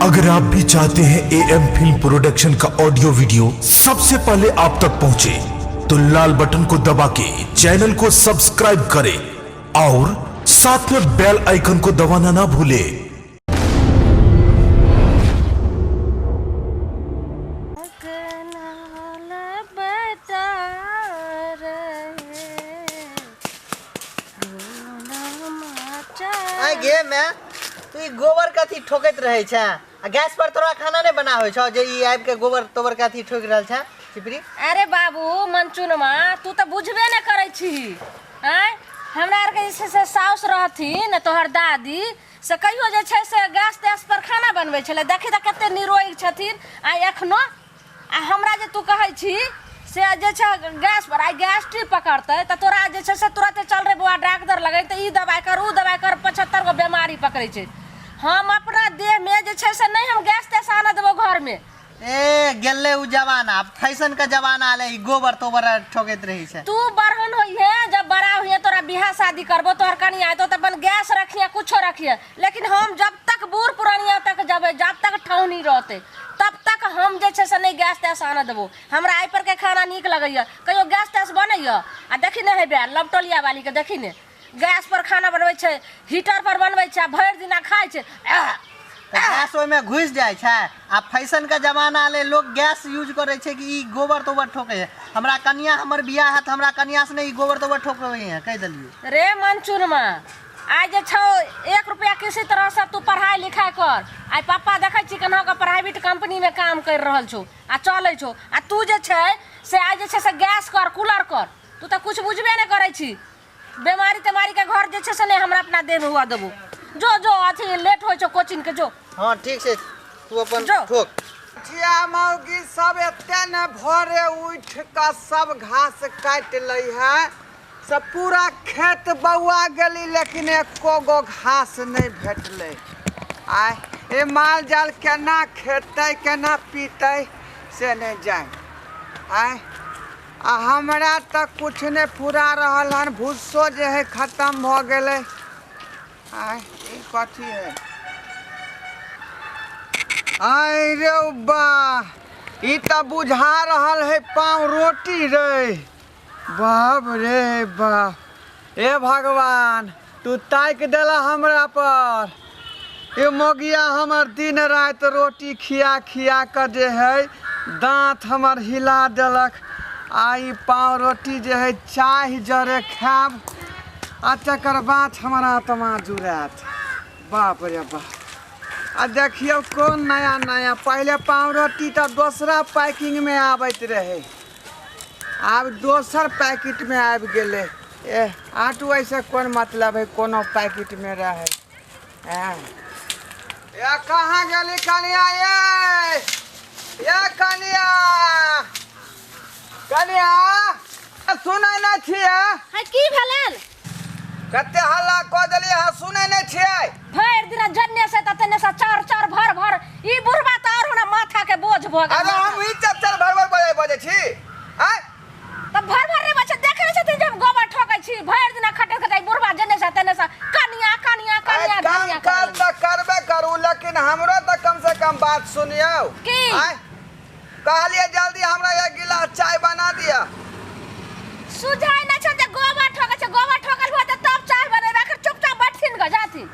अगर आप भी चाहते हैं ए एम फिल्म प्रोडक्शन का ऑडियो वीडियो सबसे पहले आप तक पहुंचे, तो लाल बटन को दबा के चैनल को सब्सक्राइब करें और साथ में बेल आइकन को दबाना ना भूलें। आइ गे मैं तू ई गोबर कथी ठोकैत रहै छै आ गैस पर तोरा खाना नहि बना होइ छौ जे ई आबि के गोबर तोबर के अथी ठोकि रहल छै चिपरी। अरे बाबू मनचुनमा, तू तऽ बुझबे नहि करै छी। आँय, हमरा आरके जे छै से साउस रहथिन, तोहर दादी से कहियो जे छै से गैस तैस पर खाना बनबै छलै। देखी तऽ कते निरोग छथिन आइ एखनो। आ हमरा जे तू कहै छी से जे छै गैस पर आइ गैस्ट्रिक पकड़तै तऽ तोरा जे छै से तुरते चल रे बौआ डॉक्टर लगे, तऽ ई दवाइ कर ओ दवाइ कर, 75 गो बीमारी पकड़ै छै। हम अपना देहमे जे छै से नहि हम गैस तैस आनऽ देबो घरमे। ए गेलै उ जमाना, आब फैशन के जमाना आले, ई गोबर तोबर आर ठोकैत रहै छै। तू बड़हन होइहे, जब बड़ा होइहे तोरा बियाह शादी करबो, तोहर कनिया एतो तऽ अपन गैस रखिहे, कुछो रखिहे, लेकिन हम जब तक बूढ़ पुरानिया तक जबै, जब तक ठौनी रहतै तब तक हम जे छै से नहि गैस तैस आनऽ देबो। हमरा एहि परके खाना नीक लगैए, कहियो गैस तैस बनैए? आ देखी ने हे लवटोलिया वालीके, देखी ने गैस पर खाना बनबै छै, हीटर पर बनबै छै, आ भरि दिना खाइ छै। तऽ गैस ओहिमे घुसि जाइ छै। आ फैशनके जमाना एलै, लोक गैस यूज करै छै कि ई गोबर तोबर ठोकै है। हमरा कनिया, हमर बियाह हैत, हमरा कनियासँ नहि ई गोबर तोबर ठोकबै है, कहि देलियै। रे मनचुनमा, आइ जे छौ 1 रुपया किसी तरहसँ तू पढ़ाइ लिखाइ कर। आइ पप्पा देखै छी केना कऽ प्राइवेट कंपनीमे काम करि रहल छौ आ चलै छौ, आ तू जे छै से आइ जे छै से गैस कर कूलर कर, तू तऽ किछु बुझबे नहि करै छी। बेमारी तेमारी के घर जे छै से नहि हमरा अपना देहमे हुआ देबो। जो जो अथी लेट होइ छौ कोचिंग के, जो। हँ ठीक छै, तू अपन जो। ठोक। ठिया मौगी सब एते ने भोरे उठि कऽ सब घास काटि लै है, से पूरा खेत बौआ गेली, लेकिन एको गो घास नहि भेटलै। आय ए माल जाल केना खेतै केना पीतै से नहि जानि। आय आ हमरा तऽ किछु नहि फुरा रहल हन, भुस्सो जे है खतम भऽ गेलै। आय ई कथी है? आय रे बा, ई तऽ बुझा रहल है पाव रोटी रे। बाप रे बाप, हे भगवान तू ताकि देला हमरा पर। ये मोगिया हमर दिन राति रोटी खिया खिया कऽ जे है दाँत हमर हिला देलक। आ ई पाव रोटी जे है चाह जरे खायब आ तकर बाद हमर आत्मा जुड़ायत। बाप रे बाप, आ देखियौ कोन नया नया, पहिले पाव रोटी तऽ दोसरा पैकिंगमे आबैत रहै, आब दोसर पैकेटमे आबि गेलै। एह आटू ऐसे कोन मतलब है, कोनो पैकेटमे रहै। ए कहाँ गेली कनिया? ये ये कनिया, कनिया सुनै नहि छियै? है की भेलनि? कते हल्ला कऽ देलियै हँ, सुनै नहि छियै? भरि दिना जन्ने से ततने से चार चार भर भर, ई बुढ़बा तऽ आओर हमरा माथा के बोझ भऽ गेल। अरे हम ई चर चर भर भर बजै बजै छी? आँय तऽ भर भर रे बच्चा देखे नहि छथिन जे हम गोबर ठोकै छी भरि दिना खटैत खटैत, बुढ़बा जन्ने से तने से कनिया कनिया कनिया काम धनिया काज करऽ तऽ करबे करू, लेकिन हमरो तऽ कम से कम बात सुनियौ। की? आँय कहलियै जल्दी हमरा एक गिलास चाय बना दिअ। सुझाइ नहि छनि जे गोबर ठोकै छै, गोबर ठोकल होतै तब चाय बनेबै, अखन चुपचाप बैठथिन गऽ जाथिन।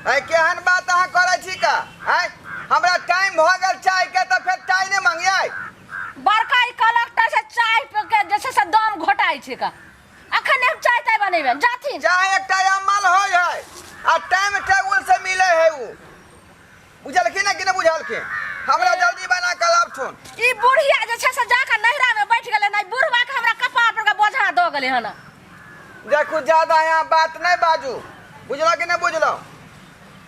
आँय केहन बात अहाँ करै छी का? आँय हमरा टाइम भऽ गेल चाय के, तऽ फेर चाय नहि मंगियै? बड़का ई कलक्टर से चाय के जे छै से दम घोटाइ छै का, अखन हम चाय ताय बनेबै जाथिन। चाय एकटा अमल होइ है आ टाइम टेबुल से मिले है उ, बुझलखिन कि नहि बुझलखिन? हमरा जल्दी बना कऽ लाबथुन। ई बुढ़िया जे छै से जाकऽ नैहरा में बैठ गेलै, नहि बुढ़वा के हमरा कपार पर के बोझा दऽ गेलै हन। देखू ज्यादा यहाँ बात नहि बाजू, बुझलौ कि नहि बुझलौ?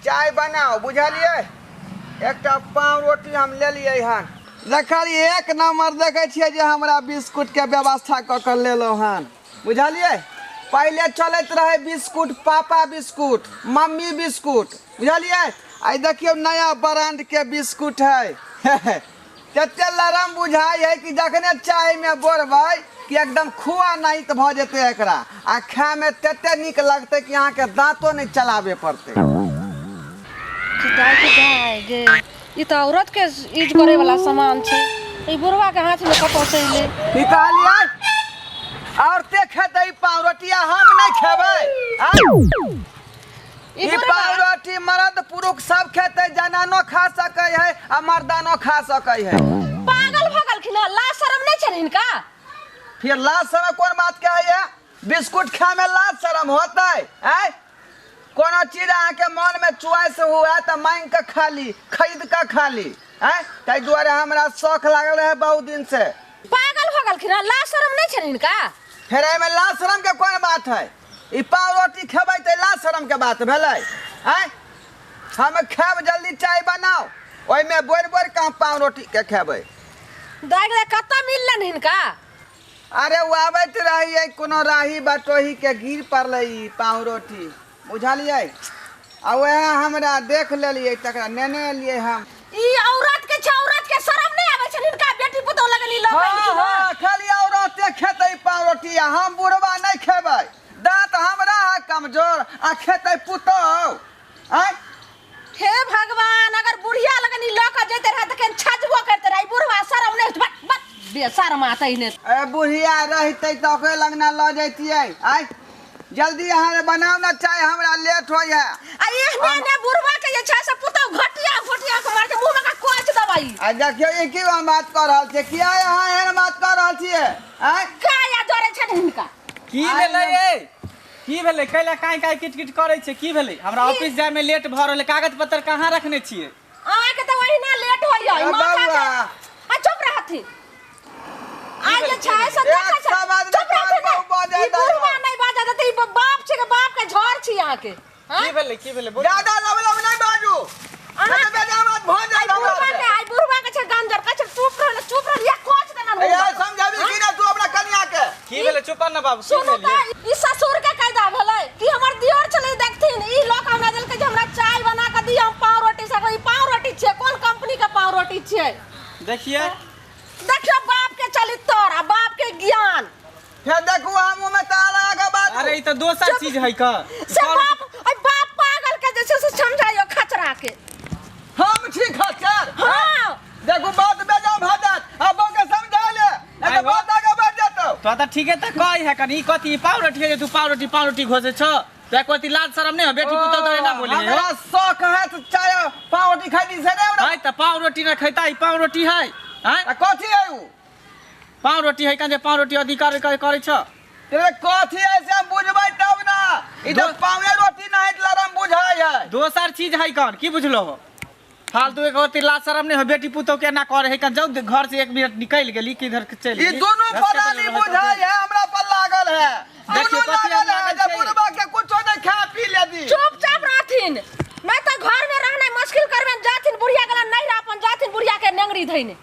चाय बनाओ, बुझलियै? एकटा पाव रोटी हम लेलियै हन। देखलियै एक नंबर, देखै छियै जे हमरा बिस्कुटके व्यवस्था कऽ कऽ लेलहुँ हन, बुझलियै? पहिले चलैत रहै बिस्कुट, पापा बिस्कुट, मम्मी बिस्कुट, बुझलियै? आइ देखियौ नया ब्रांडके बिस्कुट है, तते लरम बुझाइ है कि जखने चायमे बोरबै कि एकदम खुआ नाहित भऽ जेतै एकरा, आ खायमे तते नीक लगतै कि अहाँके दाँतो नहि चलाबे पड़तै। दाय गे दाय गे, ई तऽ औरत के यूज करे वाला सामान छै। ई बुढ़वा के हाथ में कतौ से अइलै? की कहलियै? औरते खेतै पावरोटिया, हम नहि खेबै। आँय? ई ई बुढ़वा पावरोटी मर्द पुरुष सब खेतै, जनानो खा सकै है आ मर्दानो खा सकै है। पागल भऽ गेलखिन हँ? लाज शरम नहि छनि हिनका? फिर लाज शरम कोन बात के है? बिस्कुट खाय में लाज शरम होतै? आँय, कोनो चीज अहाँके मन में चॉइस हुए तऽ मांगि कऽ खा ली, खरीद कऽ खा ली। आँय, ताहि दुआरे हमरा शौख लागल रहे बहुत दिन से। पागल भऽ गेलखिन हँ? लाज शरम नहि छनि हिनका? फेर एहिमे लाज शरम के कोन बात है? ई पाव रोटी खेबै तऽ लाज शरम के बात भेलै? आँय, हम खायब, जल्दी चाय बनाउ, ओहिमे बोरि बोरि कऽ हम पाव रोटी के खेबै। दाइ गे, कतऽ मिललनि हिनका? अरे ओ आबैत रहियै कोनो राही बटोही के गिर पड़लै ई पाव रोटी, बुझलियै? आ वएह हमरा देख लेलियै, तकरा नेने एलियै हम। ई औरत के छै, औरत के शरम नहि आबै छनि हिनका? बेटी पुतोह लगन ई लऽ कऽ हाँ। एलखिन हँ? हाँ, खाली औरते खेतै पाव रोटी आ हम बुढ़वा नहि खेबै? दाँत हमरा है कमजोर आ खेतै पुतोह? आँय। हे भगवान, अगर बुढ़िया लगन ई लऽ कऽ जैते रहै तऽ केहन छजबो करते रहै। ई बुढ़वा शरम नहि होइत, बट बट बेशरम आतै ने। ए बुढ़िया रहितै तऽ ओकरे लगना लऽ जैतियै। आँय, जल्दी अहाँ बनाउ ने चाय, हमरा लेट होइ है। आ एहने ने बुढ़वा के जे छै से पुतोह घटिया घटिया के मारके मुंह में का कोच दबाई। आ देखियौ, ई की हम बात कऽ रहल छियै? किया अहाँ एहन बात कऽ रहल छियै? आँय। काया जरै छनि हिनका। की भेलै ए? की भेलै? कैला काई काई किट किट करै छै? की भेलै? हमरा ऑफिस जाय में लेट भऽ रहलै। कागज पत्तर कहाँ रखने छियै? अहाँके तऽ ओहिना लेट होइया। ई ए माथा बौआ। के आ चुप रहथिन। आइ जे छै से एक देखै छै। सब आदमी चुप रहथिन बाबू ने। बाजै ई बुढ़वा दाइ। नहि बाजऽ देतै। ई बाप छै के बाप के झड़ छी अहाँके। की भेलै? की भेलै? बोलू। ज्यादा लब लब नहि बाजू, अहाँ- नहीं तऽ बेजा बात भऽ आइ जायत हमरा बुढ़वा के से। आइ बुढ़वा के छै गंजर कहै छै चुप रह, चुप रह या कोच देना। ए यार, समझाबी की ना तू अपना कनिया के? की भेलै? चुप न बाबू, की सुनू भेलै? तऽ ई ससुर के कायदा भेलै कि हमर दियोर छलै देखथिन, ई लोक हमरा देलकै जे हमरा चाय बना कऽ दिअ, हम पाव रोटी सकै। ई पाव रोटी छियै? कोन कंपनी के पाव रोटी छियै? देखिए। देखियौ बाप के चलितर आ बाप के ज्ञान। फेर देखू, हम ओमे ताला लगा के बाजू। अरे ई तऽ दोसर चीज है का। से बाप, ओहि बाप पागल के जे छै से समझाइयो खचरा के। हम छी खच्चर? हाँ। देखू, बात बेजा भऽ जायत। आ बहू के समझा ले, नहीं आइ तऽ हो। बात आगे बढ़ जेतौ। तो तऽ ठीके तऽ कहै है कनी। ई कथी? ई पाव रोटी है जे तू पाव रोटी पाव रोटी घोसै छौ? तऽ एको लाज शरम नहि हो? बेटी पुतोह तऽ एना बोले है? हमरा शौक है तऽ चाय पाव रोटी खाइ से नहीं हमरा। है तऽ पाव रोटी नहि खैता? ई पाव रोटी है? आँय? आ कथी है उ? पाव रोटी है कन जे पाव रोटी अधिकार करै छौ? तेरे कथी है से हम बुझबै तब ना। ई तऽ पावे रोटी नहीं लरम बुझाइ है। दोसर चीज है कौन? की बुझलो हो? फालतू एक होती लाज शरम नहीं हो? बेटी पुतोह के एना करे है कन? जाउ घर से एक मिनट निकल गेली, किधर के चलि ई गेली। दुनू रस्ते पर परानी रहत बुझाइ है हमरा पर लागल है। देखियौ, दुनू कथी हम लागल है लागल जे छै? बुढ़बा के कुछो नहीं खा पी ले दी। चुपचाप रहथिन, नहीं तऽ घर में रहनाइ मुश्किल करबेन। जाथिन बुढ़िया गेला नहीं रह, अपन जाथिन बुढ़िया के नेंगरी धैने।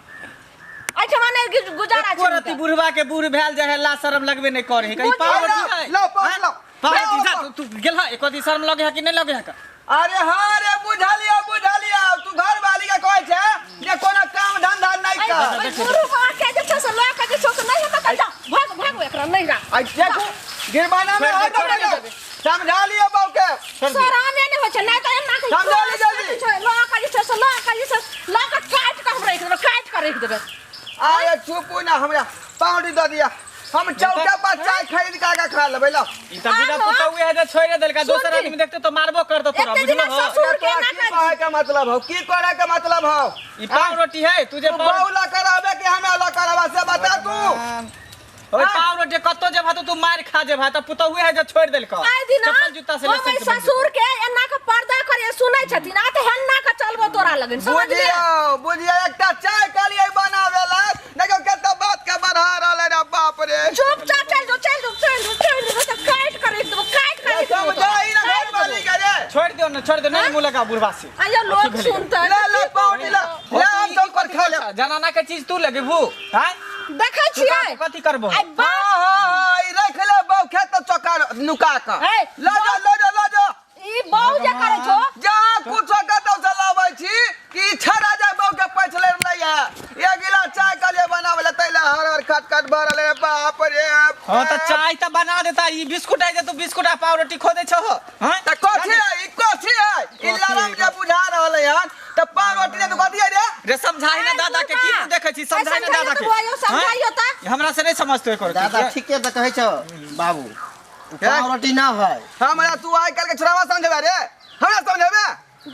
एहिठमा नहि गुजारा एको छै रति हुनका। बुढ़वा के बूढ़ भेल जे है, लाज शरम लगबे नहीं करे है। ई पाव रोटी है? लो, पाव आँय? लो। पाव लो, रोटी जा, पाव। तू गेल है? एको रति शरम लगे है कि नहीं लगे है का? अरे हाँ रे, बुझलियो बुझलियो। तू घर वाली के कहै छै जे कोनो काम धंधा नहीं आइ कर। ओहि बुढ़वा के जे छै से लऽ कऽ जे छै से नहि हेतै तऽ जा, भाग भाग, एकरा नहीं रह। आ देखू, गिरबाना में छोड़ि हो दे, छोड़ि दे। समझा लियो बहू के। शरमे नहि होइ छै, नहि तऽ एना के समझा ली जल्दी। लऽ कऽ जे छै से लऽ कऽ जे छै लऽ कऽ काटि कऽ हम राखि देबै, काटि कऽ राखि देबै। अरे चुपू ना, हमरा पाउडी दऽ दिया, हम चौका पर चाय खरीद के आके खा लेबै। लो। ई तऽ बुढ़ा आहो। पुतोह है जे छोड़ि देलका। दोसर सुनथिन। आदमी देखते तो मारबो करतो तोरा। एते बुझलो दिना हो? ससुर के तोरा ना की कहै के मतलब हौ? की करे के मतलब हौ? ई पाव रोटी है? तू जे तू पाव बहू लऽ के रहबे कि हमे लऽ के रहबा, से बता तू। ओए, पाव रोटी कतौ जेबहा तऽ तू मार खा जेबहा। तऽ पुतोहुए है जे छोड़ि देलकौ। आइ दिना चप्पल जूता से हम लेसन एहि से बनि ससुर के एना के पर्दा करे सुनै छथिन, आ तऽ हेन्ना के चलबो तोरा लगन, समझलियै? बुझियौ बुझियौ, एकटा चाय कहलियै बनाबे ला, देखियौ कते बात के बढ़ा रहल है रे। बाप रे। चुपचाप चलि जो, चलि जो, चलि जो, चलि जो, तऽ काटि कऽ राखि देबो, काटि कऽ राखि देबो तोरा। समझाही ना घर वाली के रे। छोड़ि दियौ ने, छोड़ि दियौ। नहीं मुँह लगा बुढ़वा से। आइयो लोग अथी भेलै। सुनतै। ले ले पाउडी ले हो, ले, तू हम ई चौक पर कथी खा लेब। करछऽ? जनाना के चीज तू लगेबू? हैं? देखै छियै। कथी करबो? आइ बाप हाँ हाँ हाँ, ई रख ले बहू खेत तो चौका नुका के। ए, ले जा, ले जा, ले जा। ई बहू जे करै छौ। जहाँ कुछो कतौ से लाबै छी कि ई छड़ा जाय बहू के पैठ ले नहीं है। एक गिलास चाय कहलियै बनाबै ले, तै ले हर हर खट खट भरल रे। बाप रे। हाँ तऽ चाय तऽ बना देता। ई बिस्कुट है जे तू बिस्कुट आ पाव रोटी खो दै छहो? हैं? तऽ कथी है ई? कथी है ई? कथी लरम है? जे बुझा रहल है। तऽ पाव रोटी ने तऽ कथी है? रे समझाई ना दादा के की मुंह देखै छी समझाई ना दादा के समझाइयो त हमरा से नहीं समझतो एकर दादा ठीके त कहै छौ बाबू पाव रोटी ना है हमरा तू आइ काल्हि के छोरावा समझेबे रे हमरा समझेबे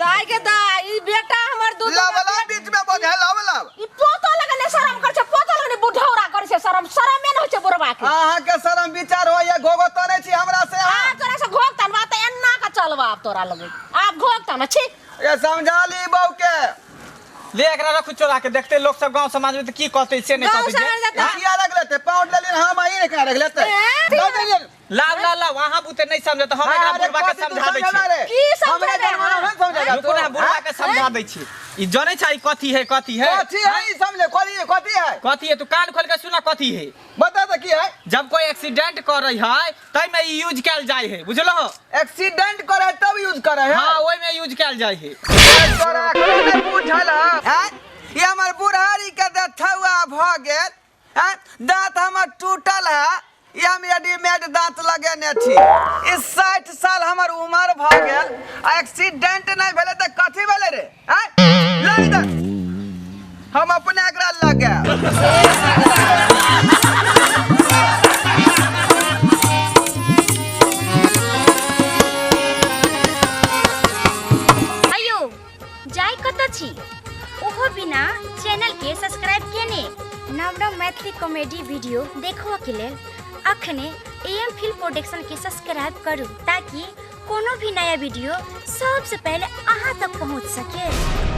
दाई के दाई ई बेटा हमर दूध लावला बीच में बोझे लावला ई पोतो लगने शरम कर छै पोतो लगने बुढ़ौरा कर छै शरम शरमे न होइ छै बुढ़वा के अहाँ के शरम विचार होइया घोघो तने छी हमरा से आ तोरा से घोग तनवा त एन्ना का चलवा आब तोरा लगे आब घोग तन छी ये समझा ली बहू के ले एकरा रखू चोरा के देखते लोग सब गांव समाज में त की कहते से नहीं गाँव कहते समाज में त- किया रख लेते पाउड ले लेन हम आई नहीं रख लेते लाव ला ला वहां बूते नहीं समझे त हम एकरा बुढ़वा के समझा दै छी की समझेबे हमरे जमाना में समझेगा रुकू ना बुढ़वा के समझा दै छी ई जनै छै कथी है कथी है कथी है ई समझे कथी है कथी है कथी है तू कान खोल के सुना कथी है बता त की है जब कोई एक्सीडेंट कर रही है तै में ई यूज कैल जाय है बुझलो एक्सीडेंट करे तब यूज करे है हां ओई में यूज कैल जाय है तोरा के बुझल है ये हमर बुढ़ारी के दथुआ भ गेल हैं दांत हमर टूटल है ये हम रेडीमेड दांत लगेने छी ई 60 साल हमर उम्र भ गेल आ एक्सीडेंट नहीं भेलै त कथी भेलै रे हैं ले इधर हम अपने एकरा लगे अयो जाय कतऽ छी ओहो बिना चैनल के सब्सक्राइब केने नव नव मैथिली कॉमेडी वीडियो देखबऽ के लेल अखने एम फिल्म प्रोडक्शन के सब्सक्राइब करू ताकि कोनो भी नया वीडियो सबसे पहले अहाँ तक पहुँच सके।